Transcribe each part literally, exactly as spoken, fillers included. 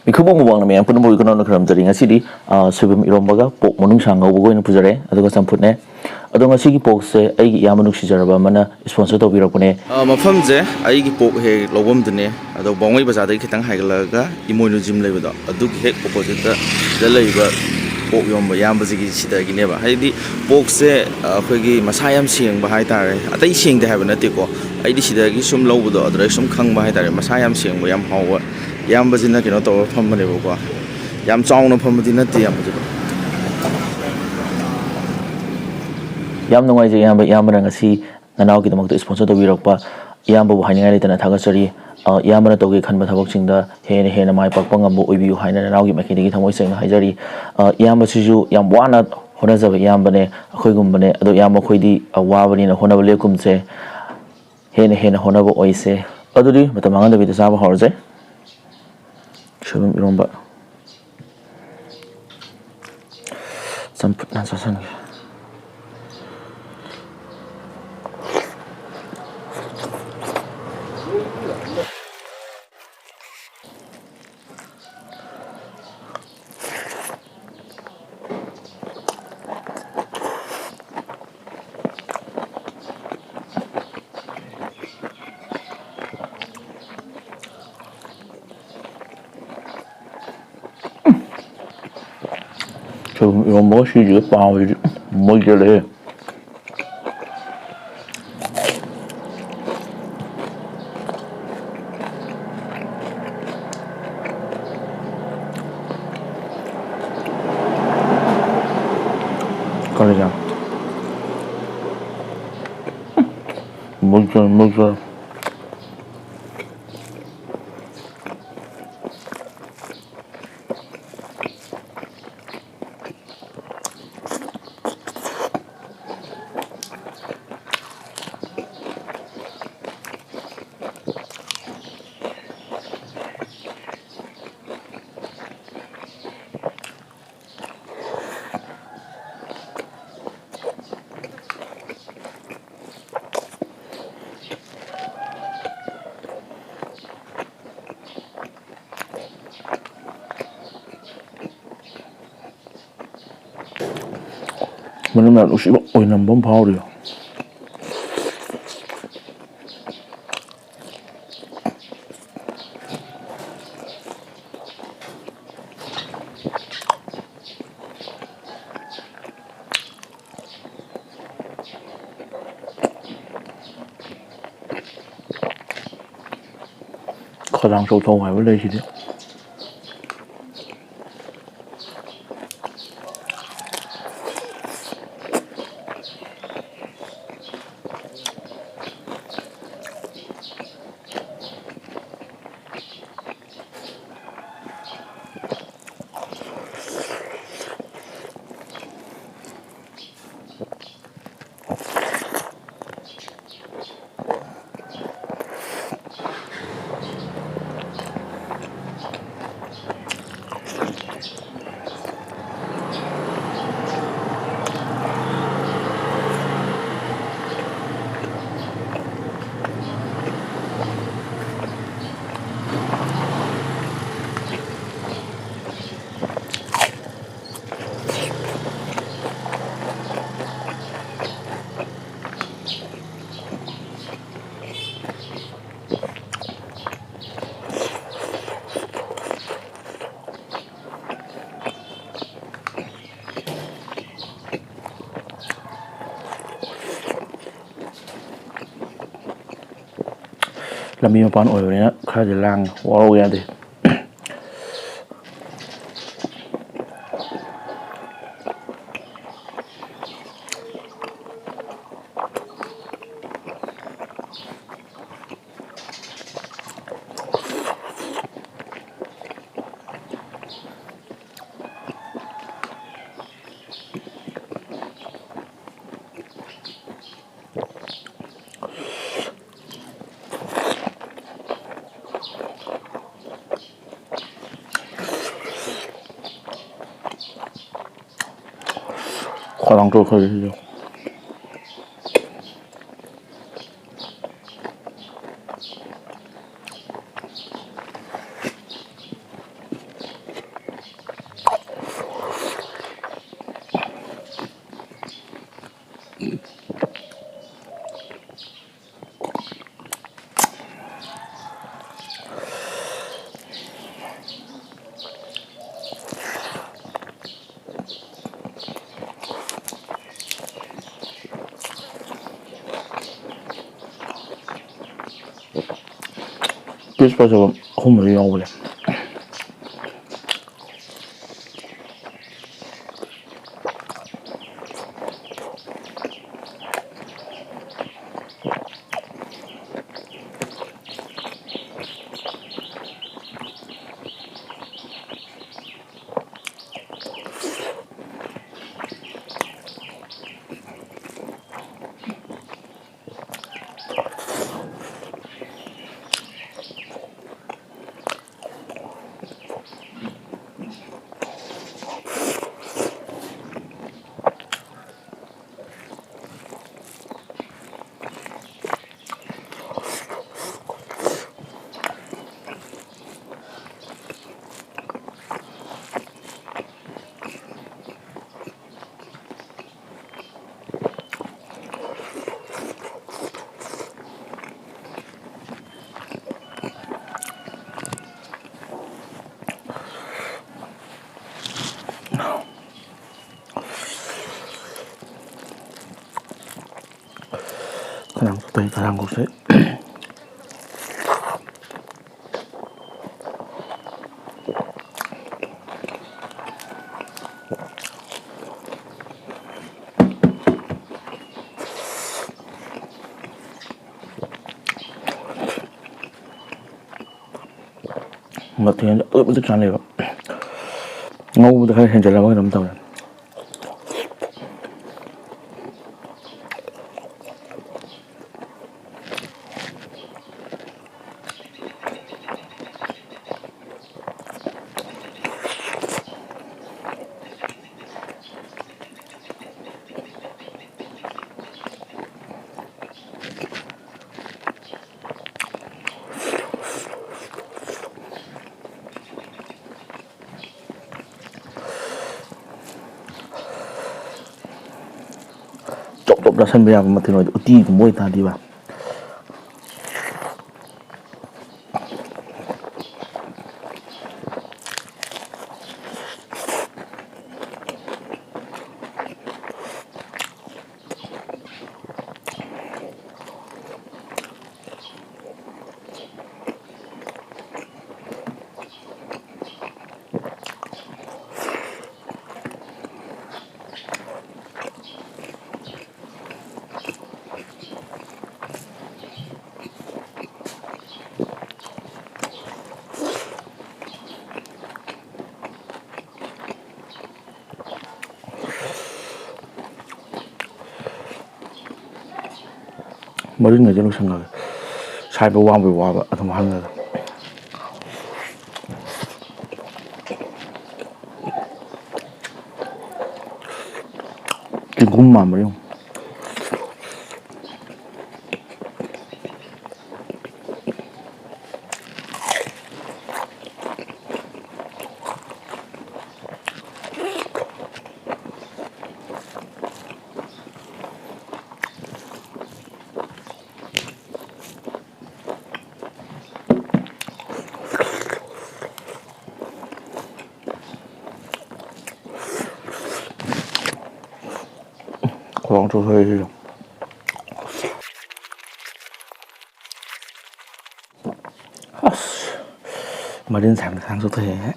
ꯃꯤꯈꯨꯕꯝ ꯃꯨꯛꯕꯥꯡꯅ ꯃꯌꯥꯝ ꯄꯨꯝꯅꯃꯛꯄꯨ ꯏꯀꯥꯏ ꯅꯧꯅ ꯈꯨꯔꯨꯝꯖꯔꯤ꯫ ꯉꯁꯤꯗꯤ, ꯑ, ꯁꯣꯏꯕꯨꯝ ꯏꯔꯣꯝꯕꯒ ꯄꯣꯛ ꯃꯅꯨꯡꯁꯥ ꯉꯧꯕꯒ ꯑꯣꯏꯅ ꯄꯨꯖꯔꯦ, ꯑꯗꯨꯒ ꯆꯝꯐꯨꯠꯅꯦ꯫ ꯑꯗꯣ ꯉꯁꯤꯒꯤ ꯄꯣꯛꯁꯦ ꯑꯩꯒꯤ ꯏꯌꯥꯝꯕ ꯅꯨꯡꯁꯤꯖꯔꯕ ꯑꯃꯅ sponsor ꯇꯧꯕꯤꯔꯛꯄꯅꯦ꯫ ꯑ, ꯃꯐꯝꯁꯦ ꯑꯩꯒꯤ ꯄꯣꯛ ꯍꯦꯛ ꯂꯧꯐꯝꯗꯨꯅꯦ, ꯑꯗꯣ ꯕꯣꯡꯉꯩ ꯕꯖꯥꯔꯗꯒꯤ ꯈꯤꯇꯪ ꯍꯥꯏꯒꯠꯂꯛꯑꯒ ꯏꯃꯣꯏꯅꯨ gym ꯂꯩꯕꯗꯣ, ꯑꯗꯨꯒꯤ ꯍꯦꯛ oppositeꯇ ꯁꯤꯗ ꯂꯩꯕ ꯄꯣꯛ ꯌꯣꯟꯕ ꯏꯌꯥꯝꯕꯁꯤꯒꯤ ꯁꯤꯗꯒꯤꯅꯦꯕ꯫ ꯍꯥꯏꯗꯤ ꯄꯣꯛꯁꯦ, ꯑ, ꯑꯩꯈꯣꯏꯒꯤ ꯃꯁꯥ ꯌꯥꯝ ꯁꯦꯡꯕ ꯍꯥꯏꯇꯥꯔꯦ, ꯑꯇꯩ ꯁꯦꯡꯗꯦ ꯍꯥꯏꯕ ꯅꯠꯇꯦꯀꯣ, ꯑꯩꯗꯤ ꯁꯤꯗꯒꯤ ꯁꯨꯝ ꯂꯧꯕꯗꯣ ꯑꯗꯨꯗꯩ ꯁꯨꯝ ꯈꯪꯕ ꯍꯥꯏꯇꯥꯔꯦ, ꯃꯁꯥ ꯌꯥꯝ ꯁꯦꯡꯕ, ꯌꯥꯝ ꯍꯥꯎꯕ ꯏꯌꯥꯝꯕꯁꯤꯅ ꯀꯩꯅꯣ ꯇꯧꯔ ꯐꯝꯕꯅꯦꯕꯀꯣ꯫ ꯌꯥꯝ ꯆꯥꯎꯅ ꯐꯝꯕꯗꯤ ꯅꯠꯇꯦ ꯏꯌꯥꯝꯕꯁꯤꯗꯣ꯫ ꯌꯥꯝ ꯅꯨꯡꯉꯥꯏꯖꯩ ꯏꯌꯥꯝꯕ, ꯏꯌꯥꯝꯕꯅ ꯉꯁꯤ ꯅꯅꯥꯎꯒꯤꯗꯃꯛꯇ sponsor ꯇꯧꯕꯤꯔꯛꯄ ꯏꯌꯥꯝꯕꯕꯨ ꯍꯥꯏꯅꯤꯡꯉꯥꯏ ꯂꯩꯇꯅ ꯊꯥꯒꯠꯆꯔꯤ꯫ ꯑ, ꯏꯌꯥꯝꯕꯅ ꯇꯧꯒꯦ ꯈꯟꯕ ꯊꯕꯛꯁꯤꯡꯗ ꯍꯦꯟꯅ ꯍꯦꯟꯅ ꯃꯥꯏ ꯄꯥꯛꯄ ꯉꯝꯕ ꯑꯣꯏꯕꯤꯌꯨ ꯍꯥꯏꯅ ꯅꯅꯥꯎꯒꯤ ꯃꯥꯏꯀꯩꯗꯒꯤ ꯊꯃꯣꯏ ꯁꯦꯡꯅ ꯍꯥꯏꯖꯔꯤ꯫ ꯑ, ꯏꯌꯥꯝꯕꯁꯤꯁꯨ ꯌꯥꯝ ꯋꯥꯅ ꯍꯣꯠꯅꯖꯕ ꯏꯌꯥꯝꯕꯅꯦ, ꯑꯩꯈꯣꯏꯒꯨꯝꯕꯅꯦ꯫ ꯑꯗꯣ ꯏꯌꯥꯝꯕ ꯑꯩꯈꯣꯏꯗꯤ, ꯑ, ꯋꯥꯕꯅꯤꯅ ꯍꯣꯠꯅꯕ ꯂꯦꯞꯀꯨꯝꯁꯦ꯫ ꯍꯦꯟꯅ ꯍꯦꯟꯅ ꯍꯣꯠꯅꯕ ꯑꯣꯏꯁꯦ꯫ ꯑꯗꯨꯗꯤ ꯃꯇꯝ ꯃꯥꯡꯍꯟꯗꯕꯤꯗ ꯆꯥꯕ ꯍꯧꯔꯁꯦ꯫ ꯁꯣꯏꯕꯨꯝ ꯏꯔꯣꯝꯕ꯫ ꯆꯝꯐꯨꯠ ꯍꯥꯟꯅ ꯆꯥꯁꯟꯒꯦ꯫ ꯁꯣꯏꯕꯨꯝ ꯏꯔꯣꯝꯕꯒ ꯁꯤꯁꯤꯒ ꯄꯥꯕꯁꯤꯗꯤ ꯃꯩ ꯆꯠꯂꯦꯍꯦ꯫ ꯀꯔꯤꯒ? ꯃꯩ ꯆꯠꯂꯦ, ꯃꯩ ꯆꯠꯂꯦ꯫ ꯃꯅꯝ ꯌꯥꯝ ꯅꯨꯡꯁꯤꯕ ꯑꯣꯏꯅꯝꯕ ꯑꯃ ꯐꯥꯎꯔꯤꯕ꯫ ꯈꯗꯥꯡ ꯆꯣꯛꯊꯧ ꯍꯥꯏꯕ ꯂꯩꯁꯤꯗꯤ꯫ ꯂꯝꯕꯤ ꯃꯄꯥꯟ ꯑꯣꯏꯕꯅꯤꯅ ꯈꯔꯗꯤ ꯂꯥꯡꯉꯤ, ꯋꯥꯔꯧ ꯌꯥꯗꯦ꯫ ꯈꯣꯏꯔꯥꯡ ꯇꯧꯈ꯭ꯔꯦ ꯁꯤꯁꯨ꯫ ꯄꯤꯁ ꯐꯖꯕ ꯑꯍꯨꯝ ꯃꯔꯤ ꯌꯥꯎꯕꯅꯦ꯫ ꯈꯔ ꯌꯥꯝ ꯆꯥꯎꯊꯣꯛꯑꯦ, ꯈꯔ ꯌꯥꯝ ꯀꯣꯛꯁꯦ꯫ ꯃꯊꯦꯜꯁꯦ ꯑꯗꯨꯛꯀꯤ ꯃꯇꯤꯛ ꯆꯥꯅꯩꯕ꯫ ꯉꯧꯕꯗ ꯈꯔ ꯍꯦꯟꯖꯜꯂꯕ ꯀꯩꯅꯣꯝ ꯇꯧꯔꯦ꯫ ꯆꯣꯞ ꯆꯣꯞ ꯆꯥꯁꯟꯕ ꯌꯥꯕ ꯃꯊꯦꯜ ꯑꯣꯏꯗꯤ, ꯎꯇꯤꯒꯨꯝꯕ ꯑꯣꯏꯇꯥꯔꯗꯤꯕ꯫ ꯃꯔꯤꯟꯒꯁꯦ ꯂꯣꯏꯁꯟꯈ꯭ꯔꯦ꯫ ꯁꯥꯏꯕ ꯋꯥꯕꯩ ꯋꯥꯕ ꯑꯗꯨꯝ ꯍꯜꯂꯦ꯫ ꯆꯤꯡꯒꯨꯝ ꯃꯥꯟꯕ ꯌꯦꯡꯉꯨ꯫ ꯈꯣꯡ ꯆꯣꯠꯊꯩ ꯁꯤꯁꯨ꯫ ꯑꯁ, ꯃꯔꯤꯟ ꯁꯥꯡ ꯁꯥꯡ ꯆꯣꯠꯊꯩꯍꯦ꯫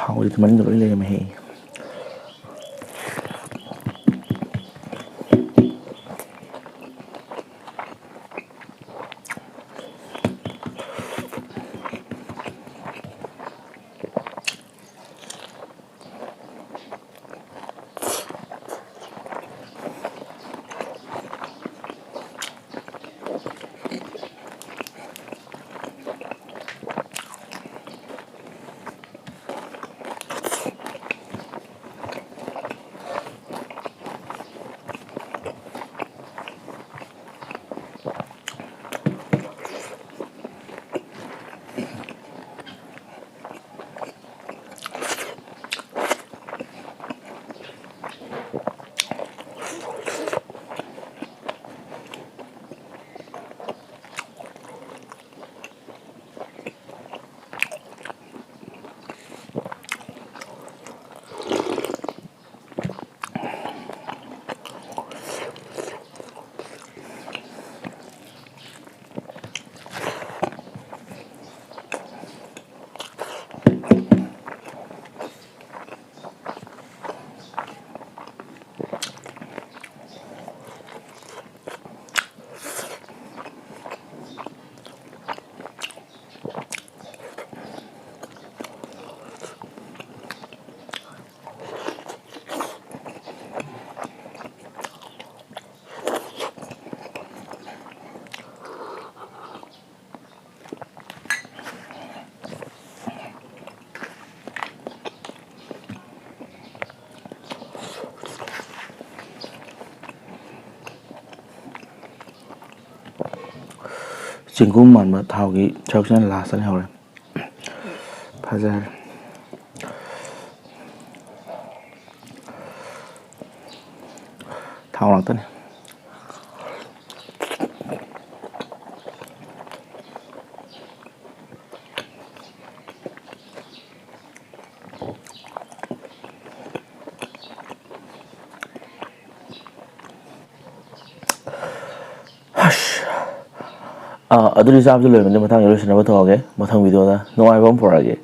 ꯍꯥꯎꯔꯤ ꯃꯅꯨꯡꯗ ꯂꯣꯏ ꯂꯩꯔꯝꯃꯦꯍꯦ꯫ ꯆꯦꯡꯒꯨꯝ ꯃꯥꯟꯕ ꯊꯥꯎꯒꯤ ꯁꯔꯨꯛꯁꯤꯅ ꯂꯥꯁꯇ ꯂꯩꯍꯧꯔꯦ꯫ ꯐꯖꯔꯦ꯫ ꯊꯥꯎ ꯉꯥꯛꯇꯅꯤ꯫ ꯑꯁ꯫ ꯑꯥ, ꯑꯗꯨꯗꯤ ꯆꯥꯕꯁꯨ ꯂꯣꯏꯔꯕꯅꯤꯅ ꯃꯊꯪꯒꯤ ꯂꯣꯏꯁꯤꯟꯅꯕ ꯇꯧꯔꯒꯦ꯫ ꯃꯊꯪ ꯚꯤꯗꯤꯑꯣꯗ ꯅꯨꯡꯉꯥꯏꯕ ꯑꯃ ꯄꯨꯔꯛꯑꯒꯦ꯫